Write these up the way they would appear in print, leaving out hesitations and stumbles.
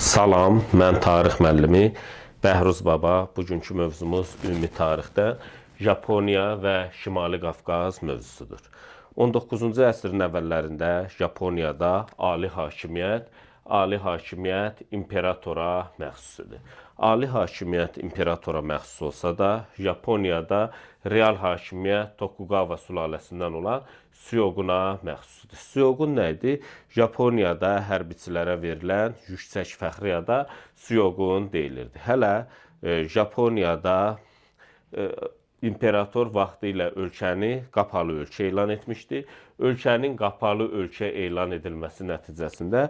Salam, mən tarix müəllimi Bəhruz Baba. Bugünkü mövzumuz ümumi tarixdə Yaponiya və Şimali Qafqaz mövzusudur. 19-cu əsrin əvvəllərində Yaponiyada ali hakimiyyət imperatora məxsus idi. Ali hakimiyyət imperatora məxsus olsa da, Yaponiyada real hakimiyyət Tokugawa sülaləsindən olan Syoquna məxsus idi. Syoqun nə idi? Yaponiyada hərbiçilərə verilən yüksək fəxri ada Syoqun deyilirdi. Hələ Yaponiyada imperator vaxtilə ölkəni qapalı ölkə elan etmişdi. Ölkənin qapalı ölkə elan edilməsi nəticəsində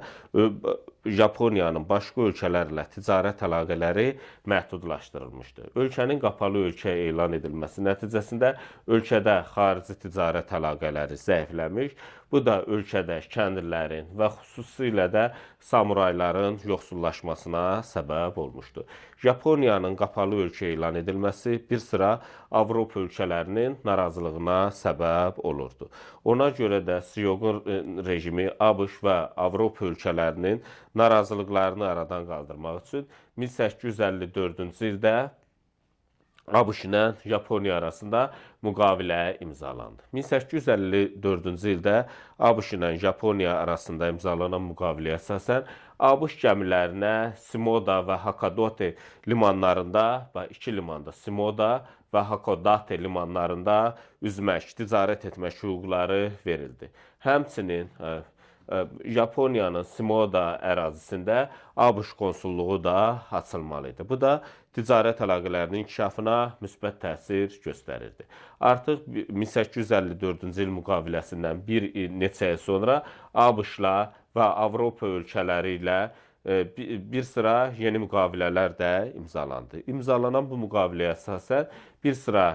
Yaponiyanın başqa ölkələrlə ticarət əlaqələri məhdudlaşdırılmışdı. Ölkənin qapalı ölkə elan edilməsi nəticəsində ölkədə xarici ticarət əlaqələri zəifləmiş, bu da ölkədə kəndlilərin və xüsusilə də samurayların yoxsullaşmasına səbəb olmuşdu. Yaponiyanın qapalı ölkə elan edilməsi bir sıra Avropa ölkələrinin narazılığına səbəb olurdu. Ona görə də Syoqun rejimi ABŞ və Avropa ölkələrinin narazılıqlarını aradan qaldırmaq üçün 1854-cü ildə ABŞ ilə Yaponiya arasında müqavilə imzalandı. 1854-cü ildə ABŞ ilə Yaponiya arasında imzalanan müqaviləyə əsasən ABŞ gəmilərinə Simoda və Hakodate limanlarında və iki limanda, Simoda və Hakodate limanlarında üzmək, ticarət etmək hüquqları verildi. Həmçinin Yaponiyanın Simoda ərazisində ABŞ konsulluğu da açılmalı idi. Bu da ticarət əlaqələrinin inkişafına müsbət təsir göstərirdi. Artıq 1854-cü il müqaviləsindən bir neçə il sonra ABŞ-la və Avropa ölkələri ilə bir sıra yeni müqavilələr də imzalandı. İmzalanan bu müqaviləyə əsasən bir sıra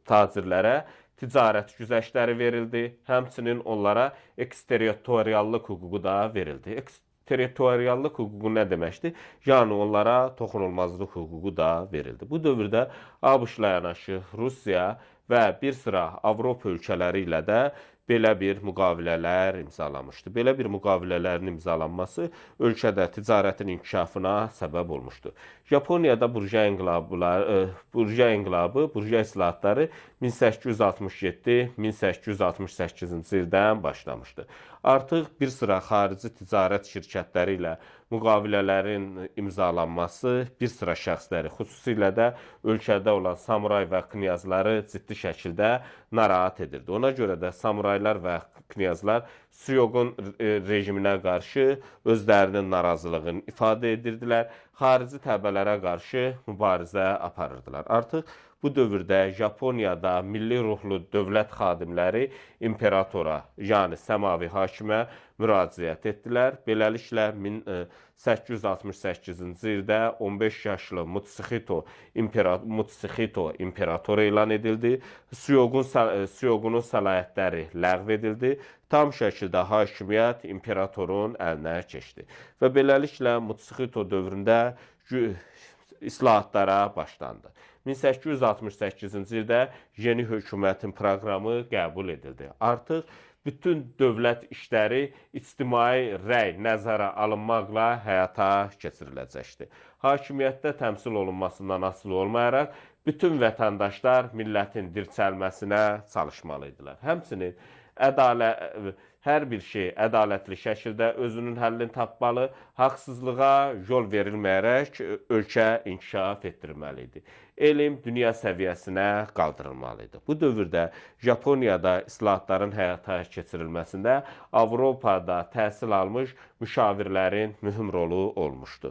tacirlərə ticarət güzəştləri verildi. Həmçinin onlara eksterritoriallıq hüququ da verildi. Eksterritoriallıq hüququ nə deməkdir? Yəni onlara toxunulmazlıq hüququ da verildi. Bu dövrdə ABŞ-la yanaşı Rusiya və bir sıra Avropa ölkələri ilə də belə bir müqavilələr imzalamışdı. Belə bir müqavilələrin imzalanması ölkədə ticarətin inkişafına səbəb olmuşdu. Yaponiyada burjua inqilabı, burjua islahatları 1867-1868-ci ildən başlamışdı. Artıq bir sıra xarici ticarət şirkətləri ilə müqavilələrin imzalanması bir sıra şəxsləri, xüsusilə də ölkədə olan samuray və knyazları ciddi şəkildə narahat edirdi. Ona görə də samuraylar və knyazlar Syoqun rejiminə qarşı özlərinin narazılığını ifadə edirdilər, xarici təbəələrə qarşı mübarizə aparırdılar. Artıq bu dövrdə Yaponiyada milli ruhlu dövlət xadimləri imperatora, yəni səmavi hakimə müraciət etdilər. Beləliklə 1868-ci ildə 15 yaşlı Mutsuhito imperator elan edildi. Syoqunun səlahiyyətləri ləğv edildi. Tam şəkildə hakimiyyət imperatorun əlinə keçdi. Və beləliklə Mutsuhito dövründə islahatlara başlandı. 1868-ci ildə yeni hökumətin proqramı qəbul edildi. Artıq bütün dövlət işləri ictimai rəy nəzərə alınmaqla həyata keçiriləcəkdi. Hakimiyyətdə təmsil olunmasından asılı olmayaraq bütün vətəndaşlar millətin dirçəlməsinə çalışmalı idilər. Həmçinin hər bir şey ədalətli şəkildə özünün həllini tapmalı, haqsızlığa yol verilməyərək ölkə inkişaf etdirilməli idi. Elm dünya səviyyəsinə qaldırılmalı idi. Bu dövrdə Yaponiyada islahatların həyata keçirilməsində Avropada təhsil almış müşavirlərin mühüm rolu olmuşdu.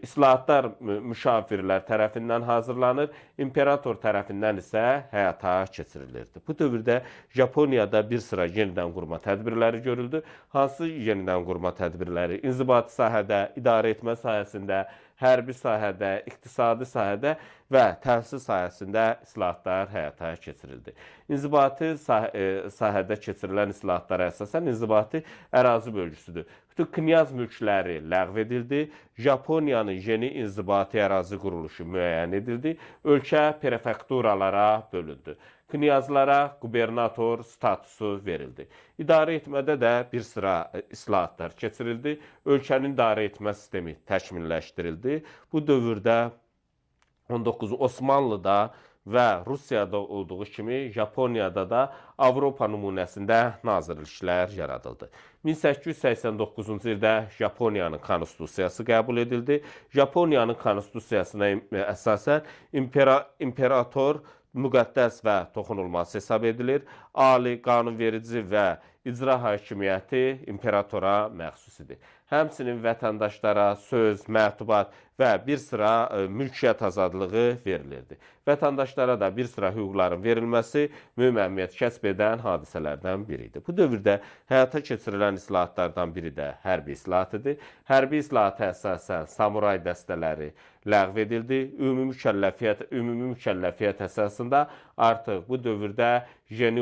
İslahatlar müşavirlər tərəfindən hazırlanır, imperator tərəfindən isə həyata keçirilirdi. Bu dövrdə Yaponiyada bir sıra yenidən qurma tədbirləri görüldü. Hansı yenidən qurma tədbirləri? İnzibati sahədə, idarə etmə sahəsində, hərbi sahədə, iqtisadi sahədə və təhsil sahəsində islahatlar həyata keçirildi. İnzibati sahədə keçirilən islahatlara əsasən inzibati ərazi bölgüsüdür. Bütün knyaz mülkləri ləğv edildi. Yaponiyanın yeni inzibati ərazi quruluşu müəyyən edildi. Ölkə prefekturalara bölündü. Knyazlara qubernator statusu verildi. İdarə etmədə də bir sıra islahatlar keçirildi. Ölkənin idarə etmə sistemi təkmilləşdirildi. Bu dövrdə 19 Osmanlıda və Rusiyada olduğu kimi Yaponiyada da Avropa nümunəsində nazirliklər yaradıldı. 1889-cu ildə Yaponiyanın konstitusiyası qəbul edildi. Yaponiyanın konstitusiyasına əsasən imperator müqəddəs və toxunulmaz hesab edilir. Ali qanunverici və icra hakimiyyəti imperatora məxsus idi. Həmçinin vətəndaşlara söz, mətbuat və bir sıra mülkiyyət azadlığı verilirdi. Vətəndaşlara da bir sıra hüquqların verilməsi mühüm əhəmiyyət kəsb edən hadisələrdən biri idi. Bu dövrdə həyata keçirilən islahatlardan biri də hərbi islahat idi. Hərbi islahata əsasən samuray dəstələri ləğv edildi. Ümumi mükəlləfiyyət əsasında artıq bu dövrdə yeni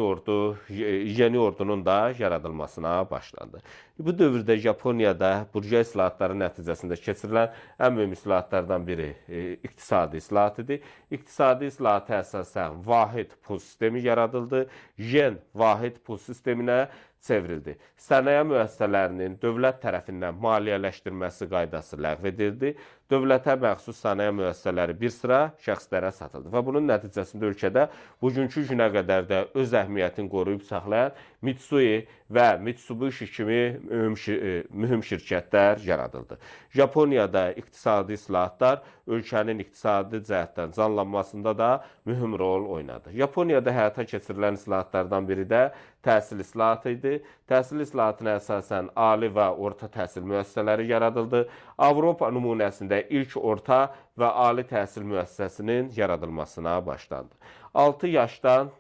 ordunun da yaradılmasına başlandı. Bu dövrdə Yaponiyada burjua islahatları nəticəsində keçirilən ən mühüm islahatlardan biri iqtisadi islahat idi. İqtisadi islahata əsasən vahid pul sistemi yaradıldı. Yen vahid pul sisteminə çevrildi. Sənaye müəssisələrinin dövlət tərəfindən maliyyələşdirməsi qaydası ləğv edildi. Dövlətə məxsus sənaye müəssisələri bir sıra şəxslərə satıldı və bunun nəticəsində ölkədə bugünkü günə qədər də öz əhəmiyyətini qoruyub saxlayan Mitsui və Mitsubishi kimi mühüm şirkətlər yaradıldı. Yaponiyada iqtisadi islahatlar ölkənin iqtisadi cəhətdən canlanmasında da mühüm rol oynadı. Yaponiyada həyata keçirilən islahatlardan biri də təhsil islahatı idi. Təhsil islahatına əsasən ali və orta təhsil müəssisələri yaradıldı. Avropa nümunəsində ilk orta və ali təhsil müəssisəsinin yaradılmasına başlandı. 6 yaşdan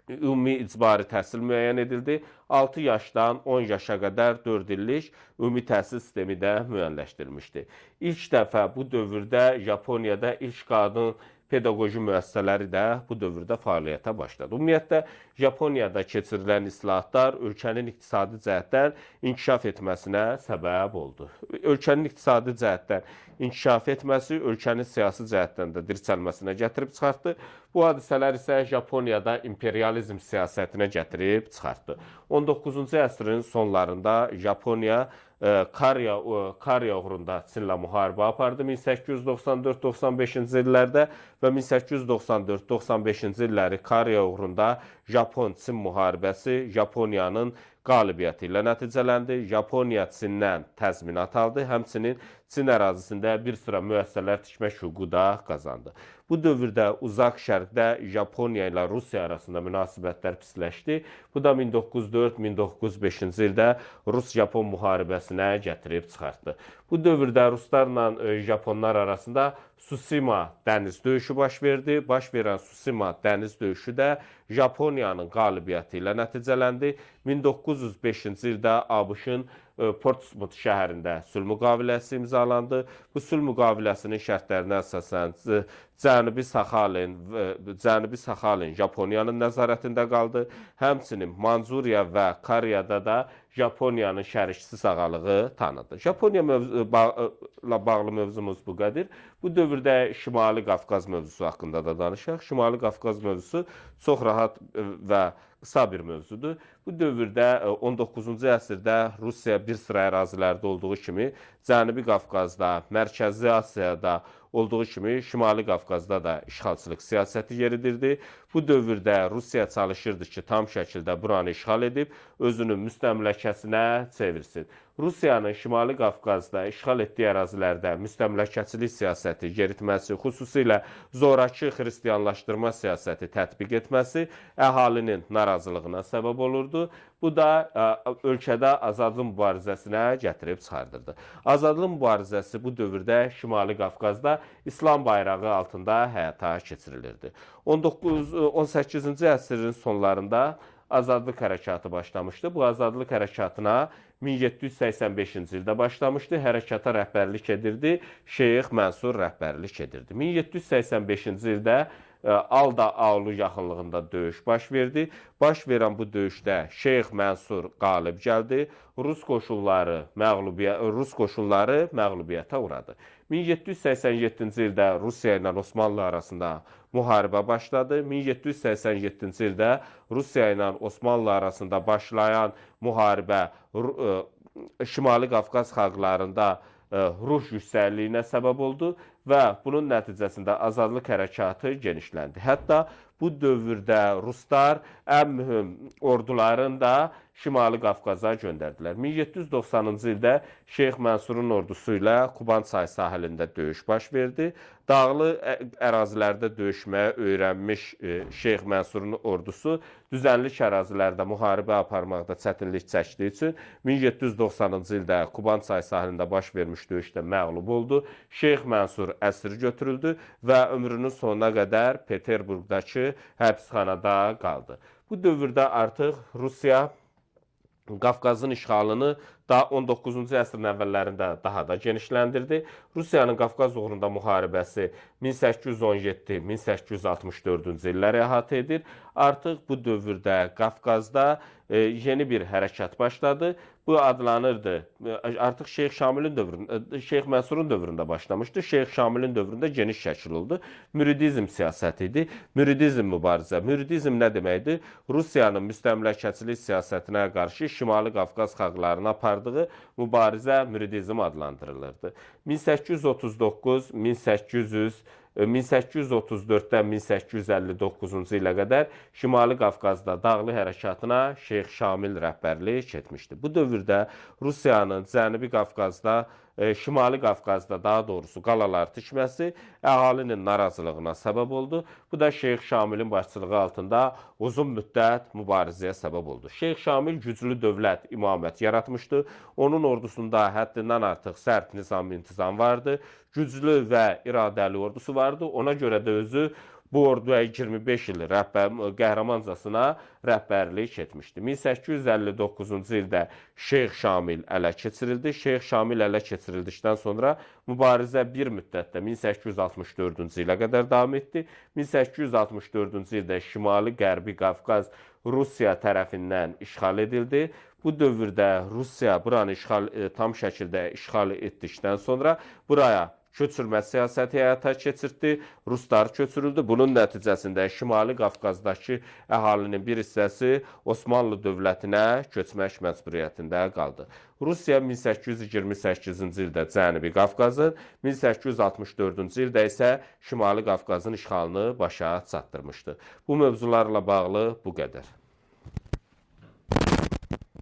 ümumi icbari təhsil müəyyən edildi. 6 yaşdan 10 yaşa qədər 4 illik ümumi təhsil sistemi də müəyyənləşdirilmişdi. İlk dəfə bu dövrdə Yaponiyada ilk qadın pedaqoji müəssisələri də bu dövrdə fəaliyyətə başladı. Ümumiyyətlə, Yaponiyada keçirilən islahatlar ölkənin iqtisadi cəhətdən inkişaf etməsinə səbəb oldu. Ölkənin iqtisadi cəhətdən inkişaf etməsi ölkənin siyasi cəhətdən də dirçəlməsinə gətirib çıxartdı. Bu hadisələr isə Yaponiyada imperializm siyasətinə gətirib çıxartdı. 19-cu əsrin sonlarında Yaponiya Koreya uğrunda Çinlə müharibə apardı 1894-95-ci illərdə və 1894-95-ci illəri Koreya uğrunda Yapon-Çin müharibəsi Yaponiyanın qalibiyyəti ilə nəticələndi. Yaponiya Çindən təzminat aldı. Həmçinin Çin ərazisində bir sıra müəssisələr tikmək hüququ da qazandı. Bu dövrdə Uzaq Şərqdə Yaponiya ilə Rusiya arasında münasibətlər pisləşdi. Bu da 1904-1905-ci ildə Rus-Yapon müharibəsinə gətirib çıxartdı. Bu dövrdə ruslarla Japonlar arasında Tsushima dəniz döyüşü baş verdi. Baş verən Tsushima dəniz döyüşü də Yaponiyanın qalibiyyəti ilə nəticələndi. 1905-ci ildə ABŞ-ın Portsmouth şəhərində sülh müqaviləsi imzalandı. Bu sülh müqaviləsinin şərtlərinə əsasən Cənubi Saxalin Yaponiyanın nəzarətində qaldı. Həmçinin Manzuriya və Koreyada da Yaponiyanın şəriksiz ağalığı tanıdı. Yaponiya ilə bağlı mövzumuz bu qədər. Bu dövrdə Şimali Qafqaz mövzusu haqqında da danışaq. Şimali Qafqaz mövzusu çox rahat və qısa bir mövzudur. Bu dövrdə 19-cu əsrdə Rusiya bir sıra ərazilərdə olduğu kimi Cənubi Qafqazda, Mərkəzi Asiyada olduğu kimi Şimali Qafqazda da işğalçılıq siyasəti yeridirdi. Bu dövrdə Rusiya çalışırdı ki, tam şəkildə buranı işğal edib özünü müstəmləkəsinə çevirsin. Rusiyanın Şimali Qafqazda işğal etdiyi ərazilərdə müstəmləkəçilik siyasəti yeritməsi, xüsusilə zorakı xristianlaşdırma siyasəti tətbiq etməsi əhalinin narazılığına səbəb olurdu. Bu da ölkədə azadlıq mübarizəsinə gətirib çıxardırdı. Azadlıq mübarizəsi bu dövrdə Şimali Qafqazda İslam bayrağı altında həyata keçirilirdi. 18-ci əsrin sonlarında azadlıq hərəkatı başlamışdı. Bu azadlıq hərəkatına 1785-ci ildə başlamışdı. Hərəkata rəhbərlik edirdi. Şeyx Mənsur rəhbərlik edirdi. 1785-ci ildə Alda aulu yaxınlığında döyüş baş verdi. Baş verən bu döyüşdə Şeyx Mənsur qalib gəldi. Rus qoşunları məğlubiyyətə uğradı. 1787-ci ildə Rusiya ilə Osmanlı arasında müharibə başladı. 1787-ci ildə Rusiya ilə Osmanlı arasında başlayan müharibə Şimali Qafqaz xalqlarında ruh yüksəkliyinə səbəb oldu və bunun nəticəsində azadlıq hərəkatı genişləndi. Hətta bu dövrdə ruslar ən mühüm ordularını da Şimali Qafqaza göndərdilər. 1790-cı ildə Şeyx Mənsurun ordusu ilə Kuban çayı sahilində döyüş baş verdi. Dağlı ərazilərdə döyüşməyə öyrənmiş Şeyx Mənsurun ordusu düzənlik ərazilərdə müharibə aparmaqda çətinlik çəkdiyi üçün 1790-cı ildə Kuban çayı sahilində baş vermiş döyüşdə məğlub oldu. Şeyx Mənsur əsir götürüldü və ömrünün sonuna qədər Peterburqdakı həbsxanada qaldı. Bu dövrdə artıq Rusiya Qafqazın işğalını daha 19-cu əsrin əvvəllərində daha da genişləndirdi. Rusiyanın Qafqaz uğrunda müharibəsi 1817-1864-cü illəri əhatə edir. Artıq bu dövrdə Qafqazda yeni bir hərəkat başladı. Bu adlanırdı. Artıq Şeyx Şamilin dövründə, Şeyx Mənsurun dövründə başlamışdı. Şeyx Şamilin dövründə geniş şəkil oldu. Müridizm siyasəti idi. Müridizm mübarizə. Müridizm nə deməkdir? Rusiyanın müstəmləkəçilik siyasətinə qarşı Şimali Qafqaz xalqlarına apardığı mübarizə müridizm adlandırılırdı. 1839, 1834-dən 1859-cu ilə qədər Şimali Qafqazda dağlı hərəkatına Şeyx Şamil rəhbərlik etmişdi. Bu dövrdə Rusiyanın Cənubi Qafqazda, Şimali Qafqazda daha doğrusu qalalar tikməsi əhalinin narazılığına səbəb oldu. Bu da Şeyx Şamilin başçılığı altında uzun müddət mübarizəyə səbəb oldu. Şeyx Şamil güclü dövlət, imamət yaratmışdı. Onun ordusunda həddindən artıq sərt nizam-intizam vardı. Güclü və iradəli ordusu vardı. Ona görə də özü bu orduya 25 il qəhrəmancasına rəhbərlik etmişdi. 1859-cu ildə Şeyx Şamil ələ keçirildi. Şeyx Şamil ələ keçirildikdən sonra mübarizə bir müddətdə 1864-cü ilə qədər davam etdi. 1864-cü ildə Şimali Qərbi Qafqaz Rusiya tərəfindən işğal edildi. Bu dövrdə Rusiya buranı tam şəkildə işğal etdikdən sonra buraya köçürmə siyasəti həyata keçirtdi. Ruslar köçürüldü. Bunun nəticəsində Şimali Qafqazdakı əhalinin bir hissəsi Osmanlı dövlətinə köçmək məcburiyyətində qaldı. Rusiya 1828-ci ildə Cənubi Qafqazın, 1864-cü ildə isə Şimali Qafqazın işğalını başa çatdırmışdı. Bu mövzularla bağlı bu qədər.